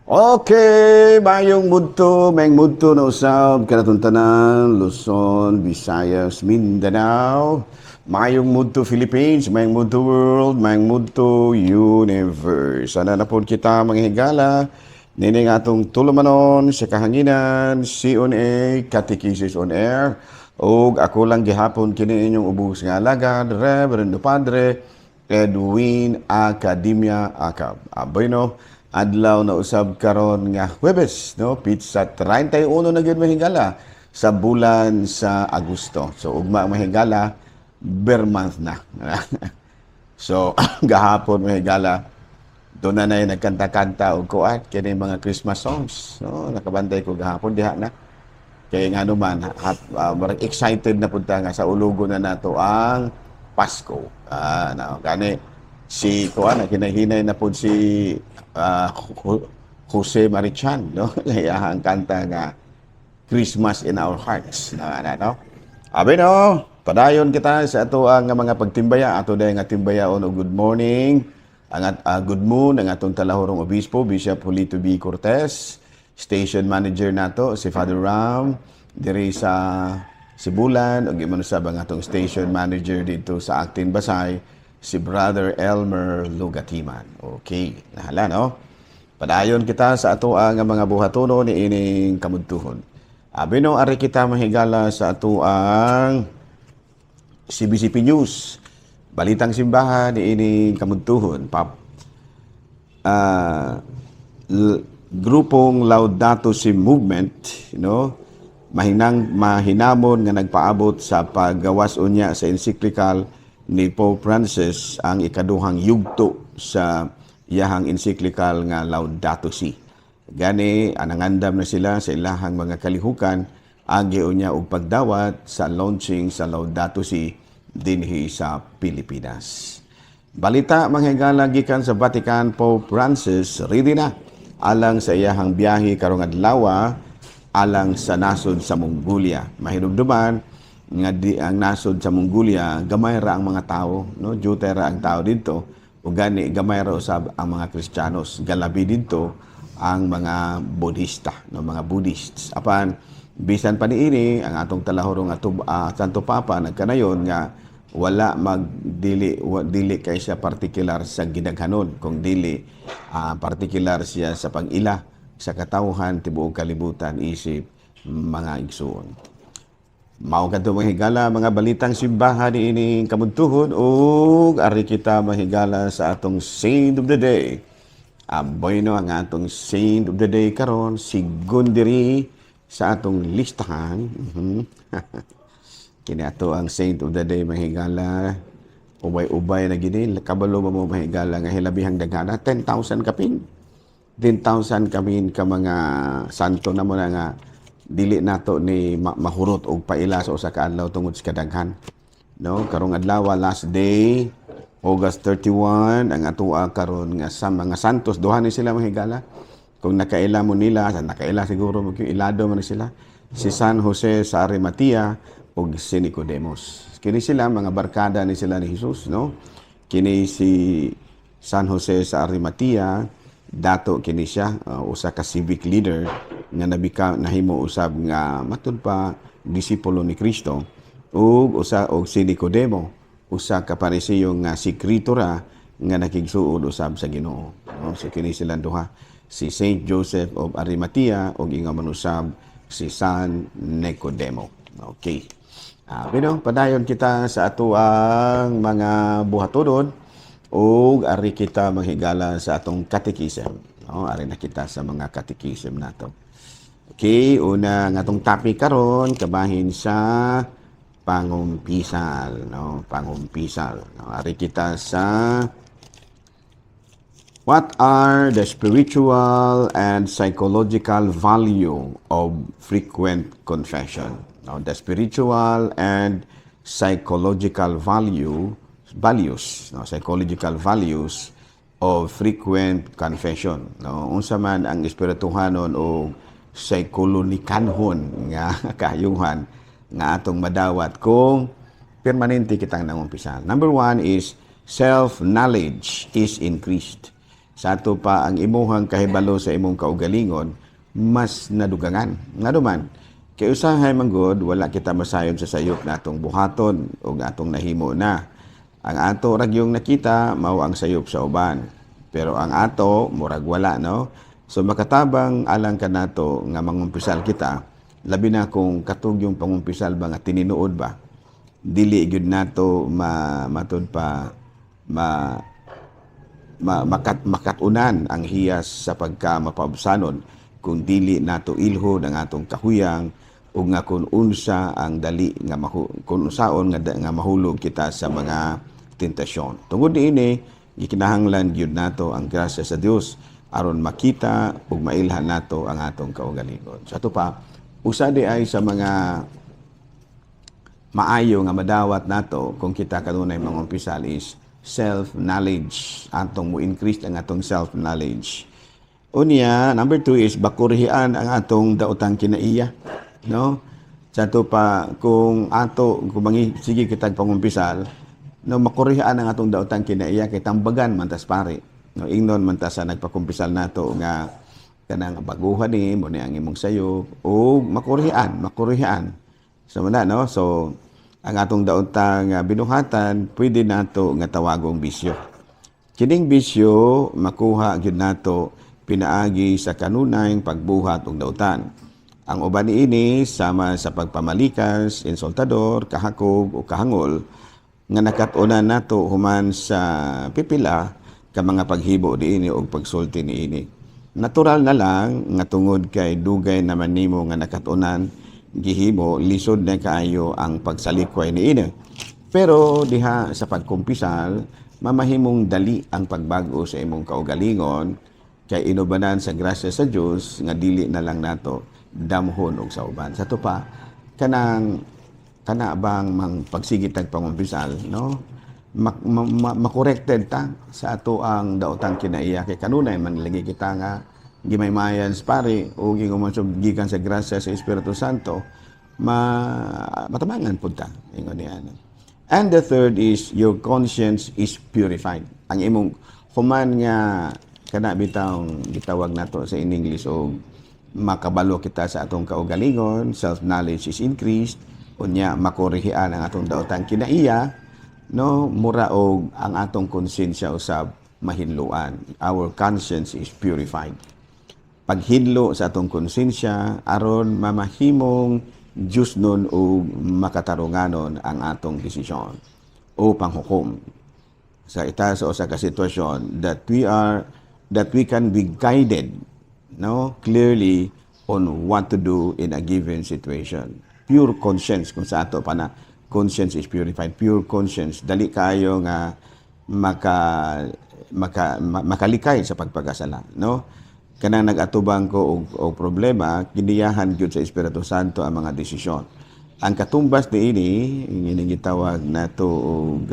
Okay, mayong mudto, mayong mudto na usab kanatong tanan, Luzon, Visayas, Mindanao, mayong mudto Philippines, mayong mudto world, mayong mudto universe. Sana na po kita, mga higala, nining atong tulumanon sa kahanginan, C on A, Catechesis on Air, ug ako lang gihapon kini inyong ubos nga alagad, Reverendo Padre Edwin Academia Acab. Aboy no, adlaw na usab karon nga Huwebes, no? Petsa 31 na gyud, mahigala, sa bulan sa Agosto. So ugma, mahigala, ber month na. So gahapon, mahigala, doon na na nagkanta-kanta og kuan kini mga Christmas songs, no? Nakabantay ko gahapon diha na. Kaya nga naman, marag excited na punta nga sa ulugo na nato ang Pasko. Ah, na, gani si kuan na kinahinay na pud si Jose Mari Chan, no? Kaya ang kanta nga "Christmas in Our Hearts." Na, na, no? Abi no, padayon kita sa ato ang mga pagtimbaya. Ato dahil nga timbayaon og good morning. Ang good moon ang atong talahorong obispo, Bishop Julito B. Cortez, station manager nato si Father Ram diri sa Sibulan, ug ingon usab ang atong station manager dito sa Actin Basay, si Brother Elmer Lugatiman. Okay, nahala no. Padayon kita sa ato ang mga buhatono ni ining kamudtuhon. Abi no, ari kita, mahigala, sa ato ang CBCP News. Balitang simbahan ni ining kamudtuhon. Pap, grupong Laudato Si Movement, no? Mahinang mahinamon nga nagpaabot sa paggawas unya sa encyclical ni Pope Francis, ang ikaduhang yugto sa iyahang encyclical nga Laudato Si. Gani anangandam na sila sa ilahang mga kalihukan agi unya og pagdawat sa launching sa Laudato Si dinhi sa Pilipinas. Balita, mga higala, gikan sa Vatican, Pope Francis ready na alang sa iyahang biyahe karong adlaw alang sa nasod sa Mongolia. Mahinumduman nga di ang nasod sa Mongolia, gamay ra ang mga tao, no? Juta ra ang tao didto ug gani gamay ra usab ang mga Kristiyanos. Galabi didto ang mga Budista, no, mga Buddhists. Apan bisan pa niini, ang atong talahorong ato Santo Papa nagkanayon nga wala magdili dili kay siya partikular sa gidaghanon kung dili partikular siya sa pag-ila sa katawhan tibuok kalibutan isip mga igsuon. Mao kadto, mga higala, mga balitang simbahan niining kamudtuhon ug ari kita, mahigala, sa atong saint of the day. Aboy no, ang atong saint of the day karon sigon diri sa atong listahan. Kini ato ang saint of the day, mahigala. Ubay-ubay na gini. Kabalo ba mo, mahigala, nga hilabihang daghana 10,000 kapin. 10,000 kapin ka mga santo na mo na nga dili nato ni mahurot og paila sa usa ka adlaw tungod sa kadaghan. No, karong adlaw, last day, August 31, ang atoa karon nga sa mga santos, duha ni sila, mahigala. Kung nakaila mo nila, sa nakaila siguro mo, ilado man ni sila. Si San Jose sa Arimatea ug si Nicodemus. Kini sila mga barkada ni sila ni Jesus, no? Kini si San Jose sa Arimatea, dato kini siya usa ka civic leader nga nabika nahimo usab nga matud pa disipulo ni Kristo, ug usa og si Nicodemo, usa ka Pariseo nga sikreto ra nga nakigsuod usab sa Ginoo, no? So kini silang duha, si Saint Joseph of Arimatea ug ingon man usab si San Nicodemo. Okay. Pero padayon kita sa ato ang mga buhatonon ug ari kita, manghigala, sa atong catechism. No, ari na kita sa mga catechism nato. Okay, una nga atong topic karon kabahin sa pangumpisal, no? Pangumpisal. No, ari kita sa "What are the spiritual and psychological value of frequent confession?" Now, the spiritual and psychological values, no, psychological values of frequent confession. No, unsa man ang espirituhanon o psycholonikanhon nga kayuhan nga atong madawat kung permanente kitang nangumpisal? Number one is self-knowledge is increased. Sa ato pa, ang imuhang kahibalo sa imong kaugalingon mas nadugangan. Ngano man, kay usahay man gud wala kita masayon sa sayop na atong buhaton o atong nahimo na. Ang ato ra gyung nakita mao ang sayop sa uban. Pero ang ato murag wala, no? So makatabang alang kanato nga mangumpisal kita, labi na kung katong yung pangumpisal ba nga tininuod ba. Dili gyud nato ma matud pa ma, ma makat-unan ang hiyas sa pagka mapaubsanon kung dili nato ilhon ang atong kahuyang ug nga kung unsa ang dali nga kung unsaon nga mahulog kita sa mga tentasyon. Tungod niini, gikinahanglan gyud nato ang grasya sa Dios aron makita ug mailhan nato ang atong kaugalingon. Sa ato pa, usa di ay sa mga maayo nga madawat nato kung kita kanunay mangumpisal is self-knowledge. Atong mo increase ang atong self-knowledge. Unya, number 2 is bakurhian ang atong daotang kinaiya. No? Sa ato pa, kung ato, kung sige kitag pangumpisal, no, makurihan ang atong daotang kinaiya kay tambagan man tas pare. No, ingnon man ta sa nagpakumpisal nato nga kanang baguhan ni mo ni ang imong sayop o makurihan, makurihan. So muna, no? So ang atong daotang binuhatan pwede nato nga tawagong bisyo. Kining bisyo makuha gyud nato pinaagi sa kanunayng pagbuhat og dautan. Ang uban niini sama sa pagpamalikas, insultador, kahakog o kahangol nga nakat-unan nato human sa pipila ka mga paghibo niini og pagsulti niini. Natural na lang nga tungod kay dugay naman nimo nga nakat-unan gihimo, lisod na kaayo ang pagsalikway niini. Pero diha sa pagkumpisal, mamahimong dali ang pagbag-o sa imong kaugalingon kay inubanan sa grasya sa Dios nga dili na lang nato damhon og sa uban. Sa ato pa, kanang kana bang mang pagsigitag pangumpisal, no? Makorekted ta sa ato ang daotang kinaiya kay kanunay man lagi kita nga gimaymayan sa pare o giingon gikan sa grasya sa Espiritu Santo, matabangan pud ta ingon ni ana. And the third is your conscience is purified. Ang imong human nga kana bitawng gitawag nato sa in English og makabalo kita sa atong kaugalingon, self-knowledge is increased, unya makorihian ang atong daotang kinaiya, no, mura og ang atong konsensya usab mahinluan. Our conscience is purified. Paghinlo sa atong konsensya aron mamahimong Diyos nun o makatarunganon ang atong desisyon o panghukom sa ita sa usa ka sitwasyon that we can be guided, no, clearly on what to do in a given situation. Pure conscience, kung sa ato pa na conscience is purified, pure conscience, dali kaayo nga makalikay sa pagpakasala, no? Kanang nag-atubang ko og problema, giniyahan gyud sa Espiritu Santo ang mga desisyon. Ang katumbas niini, ining gitawag nato og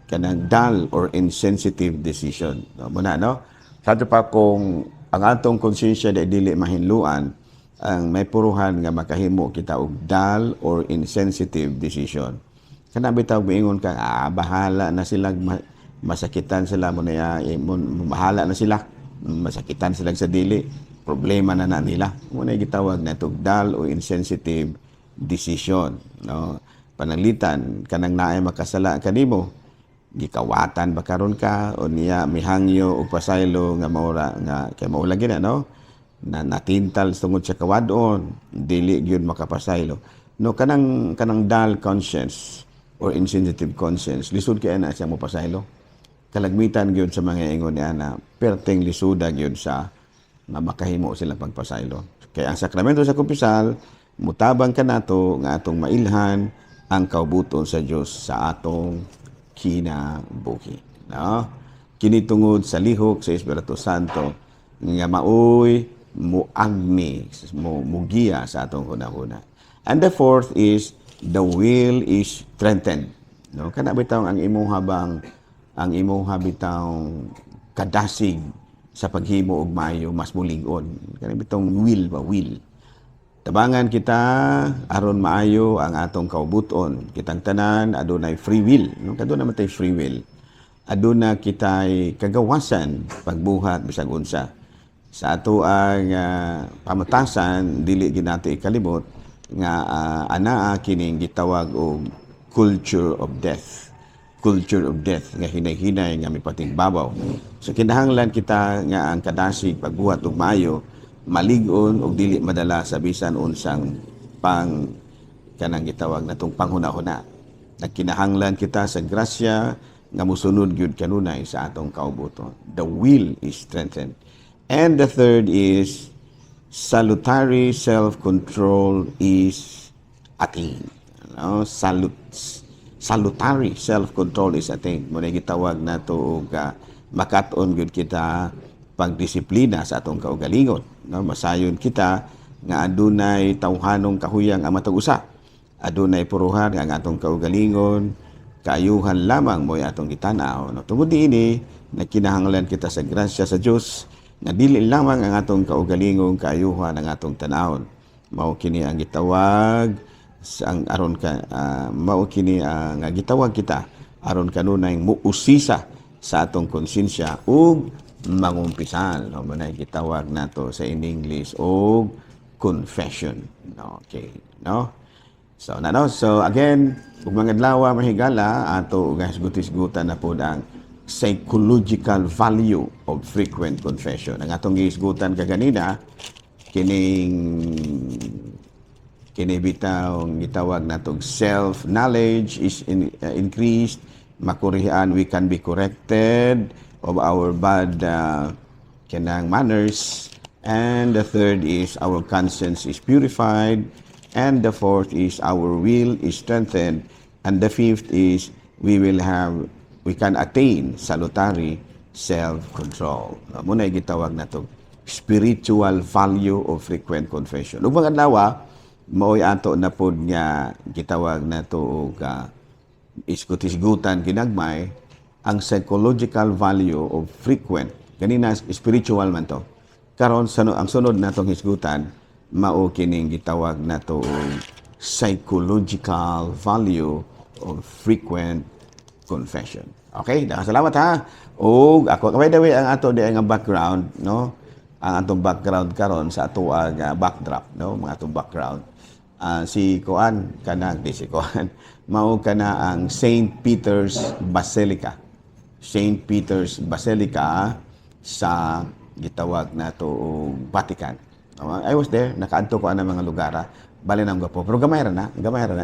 kanang dull or insensitive decision, no? Muna, no? Sa ato pa, kung ang atong konsensya di dili mahinluan, ang may puruhan nga makahimo kita og dull or insensitive decision. Kana bitaw moingon ka, "Ah, bahala na sila, masakitan sila mo na eh, bahala na sila, masakitan sila sa dili, problema na na nila." Mo na gitawag na dull o insensitive decision, no? Pananglitan kanang naay makasala kanimo, gikawatan ba karon ka o niya mihangyo og pasaylo nga maura nga kay mao lagi na, no, na natintal tungod sa kawadon, dili gyud makapasaylo, no? Kanang dull conscience or insensitive conscience, lisod kay na siya mopasaylo. Kalagmitan gyud sa mga ingon ni ana, perteng lisuda gyud sa nga makahimo sila pagpasaylo. Kay ang sakramento sa kumpisal mutabang kanato nga atong mailhan ang kaubuton sa Dios sa atong kinabuhi, no? Kini tungod sa lihok sa Espiritu Santo nga maoy muagni, mo mugiya sa atong hunahuna. And the fourth is the will is strengthened, no? Kana bitaw ang imong habang ang imong bitawng kadasig sa paghimo og maayo mas mulig-on. Kana bitawng will ba, will. Tabangan kita aron maayo ang atong kaubuton. Kitang tanan adunay free will, no? Kadto naman tay free will. Aduna kitay kagawasan pagbuhat bisag unsa. Sa ato ang pamatasan, dili gyud nato ikalimot nga anaa kining gitawag og culture of death. Culture of death nga hinay-hinay nga mipatingbabaw. So kinahanglan kita nga ang kadasig pagbuhat og maayo malig-on og dili madala sa bisan unsang pang kanang gitawag natong panghuna-huna. Nagkinahanglan kita sa grasya nga musunod gyud kanunay sa atong kaubuton. The will is strengthened. And the third is salutary self-control is attained. No? Salutary self-control is attained. Mao gitawag nato og makat-on gyud kita pagdisiplina sa atong kaugalingon. No? Masayon kita nga adunay tawhanong kahuyang ang matag usa. Adunay puruhan nga ang atong kaugalingon, kaayuhan lamang mo'y atong gitanaw. No? Tungod niini, nagkinahanglan kita sa grasya sa Dios nga dili lamang ang atong kaugalingong kaayuhan ang atong tanawon. Mao kini ang gitawag sa ang aron ka mao kini ang gitawag kita aron kanunay muusisa sa atong konsensya ug mangumpisal. No, mao na gitawag nato sa in English og confession. No, okay, no? So, na no? So again, ug mga adlaw, mga higala, ato hisgot-hisgutan na pod ang psychological value of frequent confession. Ang atong gihisgutan kaganina kining kini bitaw gitawag natong self-knowledge is increased, makurihan, we can be corrected of our bad kanang manners, and the third is our conscience is purified, and the fourth is our will is strengthened, and the fifth is we can attain salutary self-control. Mao na gitawag nato spiritual value of frequent confession. Ug mga adlaw, mao'y ato na pod nga gitawag nato og isgot-isgutan ginagmay ang psychological value of frequent. Ganina spiritual man to. Karon sa ang sunod natong hisgutan mao kining gitawag nato og psychological value of frequent confession. Okay, daghang salamat ha. Og ako, by the way, ang ato di nga background, no? Ang atong background karon sa ato ang backdrop, no? Mga atong background. Si Kuan kanang di si Kuan mao kana ang St. Peter's Basilica. St. Peter's Basilica sa gitawag nato og Vatican. I was there, nakaadto ko ana mga lugar. Ah. Bali nang gwapo. Pero gamay ra na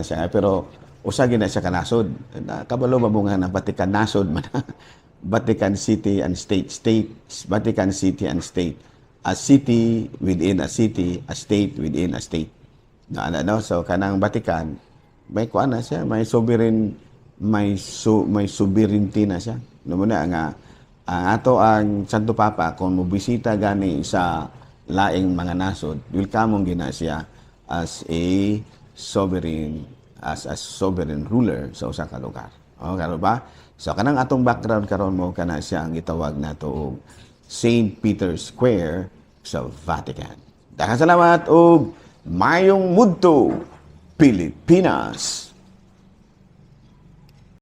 siya. Pero usa gyud na siya ka nasod. Kabalo ba mo nga na Vatican nasod man? Vatican City and State, State, Vatican City and State. A city within a city, a state within a state. No, ano, no? So kanang Vatican, may kuan na siya, may sovereignty na siya. No mo na nga ang ato ang Santo Papa kung mobisita gani sa laing mga nasod, welcome gina siya as a sovereign ruler sa usa ka lugar. Oh, karon ba? So kanang atong background karon mo kana siya ang gitawag nato og St. Peter's Square sa Vatican. Daghang salamat og mayong mudto, Pilipinas.